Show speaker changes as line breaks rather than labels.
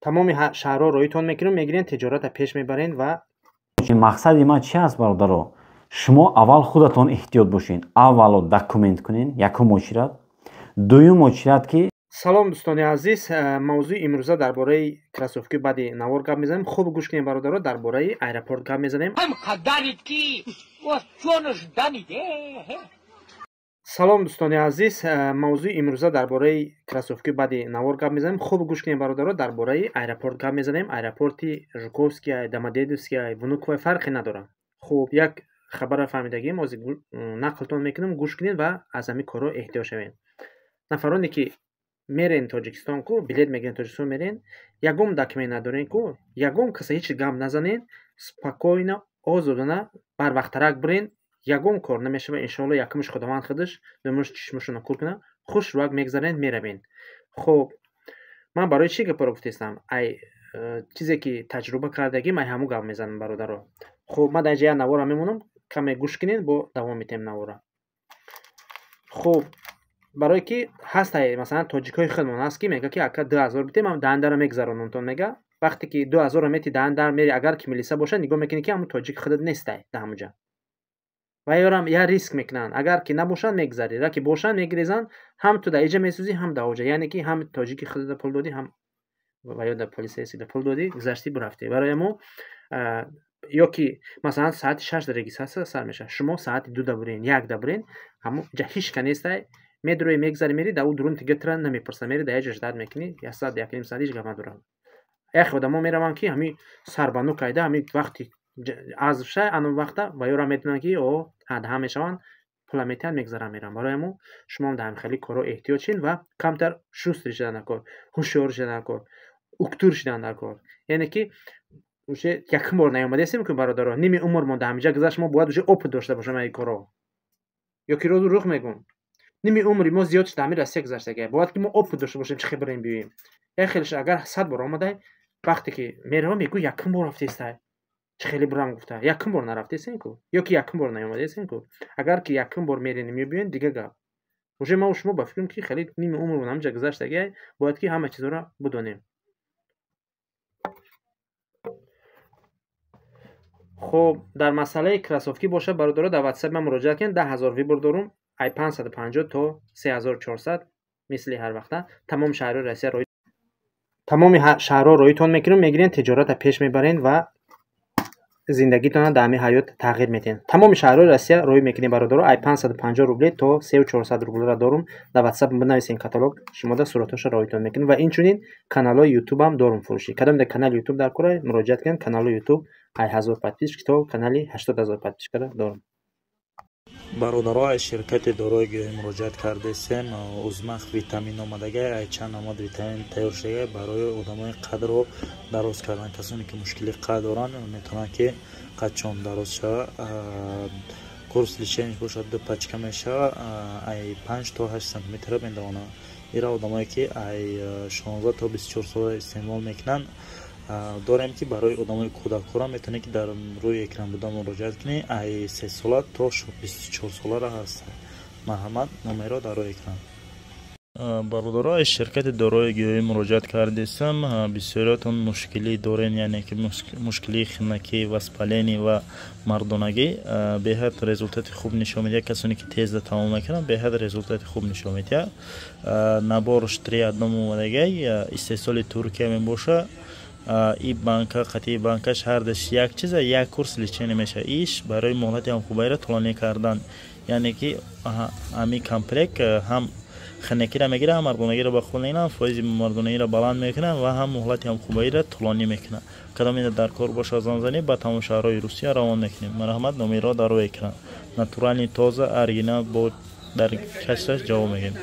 Тамоми шаҳрҳо роитон мекунем, мегирен, тиҷората пеш мебарен ва
мақсади ман чи аст, бародаро? Шумо аввал худатон эҳтиёт бошед, аввало документ кунед, якум очират, дуюм очират ки.
Салом, дӯстони азиз. Мавзӯи имрӯза дар бораи кроссовки. Баъди навор гап мезанем. Хуб гӯш кунем, бародаро, дар бораи аэропорт гап мезанем.
Қадарит ки ҷонаш дамид.
Салом, дӯстони азиз. Мавзӯи имрӯза дар бораи кроссовки. Баъди навор гап мезанем. Хуб гӯш кунем, бародаро, дар бораи аэропорт гап мезанем. Аэропорти Жуковския, Домодедовския, Внуково фарқе надорад. Хуб, як хабарро фаҳмидагим, ҳозир нақлтон мекунам, гӯш кунед ва аз ҳамин корҳо эҳтиёт шавед. Нафароне ки мерен Тоҷикистон ку, билет мегирен, Тоҷикистон мерен, ягон документ надорен ку, ягон каса ҳеҷ гап назанен, спокойно, озодона, барвақттарак бирен, ягон кор намешава, иншоалло. Якумш Худованд худаш, дуюмаш чишмашона кур кунад, хушрӯяк мегзарен, меравен. Хуб, ман барои чӣ гапаро гуфтестам? Ай чизе ки таҷруба кардагим, ай ҳамун гап мезанам, бародаро. Хуб, ман дар инҷа як навора мемонам, каме гӯш кунед, бо давом медиҳем навора. Хуб, барое ки ҳастай, масалан, тоҷикҳои худмон ҳаст, ки мега, ки ака, 2000 бите, ман даҳандара мегзаронамтон, мега. Вақте ки 2000-ро мети, даҳандар мери, агар ки милиса бошад, нигоҳ мекунӣ, ки ҳамун тоҷик худат нестай дар ҳамунҷа. Ва ёрам я риск мекунанд. Агар ки набошанд, мегзарӣ, ра ки бошанд, мегирезанд, ҳам ту дар иҷа месӯзӣ, ҳам дар оҷа. Яъне ки ҳам тоҷики худата пул додӣ, ҳам ва ё дар полицейскийда пул додӣ, гузаштӣ, бурафтӣ. Барои мо ё ки масалан соати 6 да регистрация сар мешавад, шумо соати 2-да бурен, 1-да бурен, ҳамун ҷа ҳеч ка нестай, медрои, мегзари, мери, дар ӯ дурун тига тира намепурса, мери, дар як ҷо ждать мекунӣ як соат, 1,5 соат, ҳеҷ гап надорад. Яхе одамо мераванд, ки ҳамин сарбану кайда, ҳамин вақти азв шай, ан вақта ва ёра медонанд, ки о ҳадаҳа мешаванд, пула метиҳанд, мегзаранд, мераванд. Барои ҳамун шумоам дар ҳамин хеле корҳо эҳтиёт шин ва камтар шустрый шидан дар кор, ҳушёр шидан дар кор, уктур шидан дар кор. Яъне ки уже якум бор наёмадастем ку, бародаро, ними умрмон дар ҳаминҷа гузашт, мо бояд уже опыт дошта бошем ин корҳо. Ё ки рӯзу рӯх мегӯм, ними умри мо зиёд шуда ҳамин Россия гузаштага, бояд ки мо опыт дошта бошем, чӣ хел бирем, биёем. Як хелеш агар 100 бор омадай, вақте ки мерава, мегӯ, якум бор рафтестай, чӣ хеле бурам гуфта, якум бор нарафтесен ку, ё ки якум бор наёмадесен ку. Агар ки якум бор меренӣ, мебиёен, дига гап. Уже ма шумо ба фикрам, ки хеле ними умрмон ҳаминҷа гузаштагиай, бояд ки ҳама чизҳоро бидонем. Хуб, дар масъалаи кроссовки бошад, бародаро, дар ватсап ман муроҷиат кунед, 10 000 выбор дорум, ай 550 то 3400. Мисли ҳар вақта, тамоми шаҳрҳои Россия, тамоми шаҳрҳо роитон мекунем, мегирен, тиҷората пеш мебарен ва зиндагитонро дар ҳамин ҳаёт тағйир медиҳем. Тамоми шаҳрҳои Россия роӣ мекунем, бародаро, ай 550 рубле то 3400 рублера дорум. Дар ватсап бинависен каталог, шумода суратҳоша роитон мекунем. Ва инчунин каналҳои ютубам дорум фурӯшӣ. Кадом дар канали ютуб дар кора, муроҷиат кунед. Каналҳои ютуб ай 1000 подписчик то канали 80 000 подписчикара дорум.
Бародаро, аз ширкати дорои гиёҳӣ муроҷиат кардесем. Узмах витамин омадагай, ай чанд намуд витамин тайёр шудагай барои одамои қадро дароз кардан. Касоне ки мушкили қад доранд, метавонанд, ки қадшон дароз шава. Курс лечения бошад, ду пачка мешава, ай 5 то 8 сантиметра медавонад. Ира одамое ки ай 16 то 24 сола истеъмол мекунанд. Дорем, ки барои одамои кӯдакҳоро метавонед, ки дар рӯи экран буда муроҷиат кунед, ай 3 сола то 24 солара ҳаст. Марҳамат, номерро дар рӯи экран. Бародаро, аз ширкати дорои гиёҳӣ муроҷиат кардесам. Бисёриятон мушкилӣ дорем, яъне ки мушкилии хунакӣ, воспаление ва мардонагӣ. Беҳад результати хуб нишон медиҳад. Касоне ки тезда тамом мекунанд, беҳад результати хуб нишон медиҳад. Наборш три одном омадагай, истеҳсоли Туркия мебошад. И банка қатъи банкаш ҳардаш як чиза, як курс лечение мешавад. Иш барои муҳлати ҳамхубайра тӯлонӣ кардан, яъне ки ҳамин комплект ҳам хунакиро мегирад, ҳам мардонагиро ба худ мегирад, фоизи мардонагиро баланд мекунад ва ҳам муҳлати ҳамхубаиро тӯлонӣ мекунад. Кадоме дар кор бошад, занг занӣ, ба тамоми шаҳрҳои Русия равон мекунем. Марҳамат, номерҳо дар рӯи экран. Натуральный, тоза, оригинал, бо дар касраш ҷавоб мегӯем.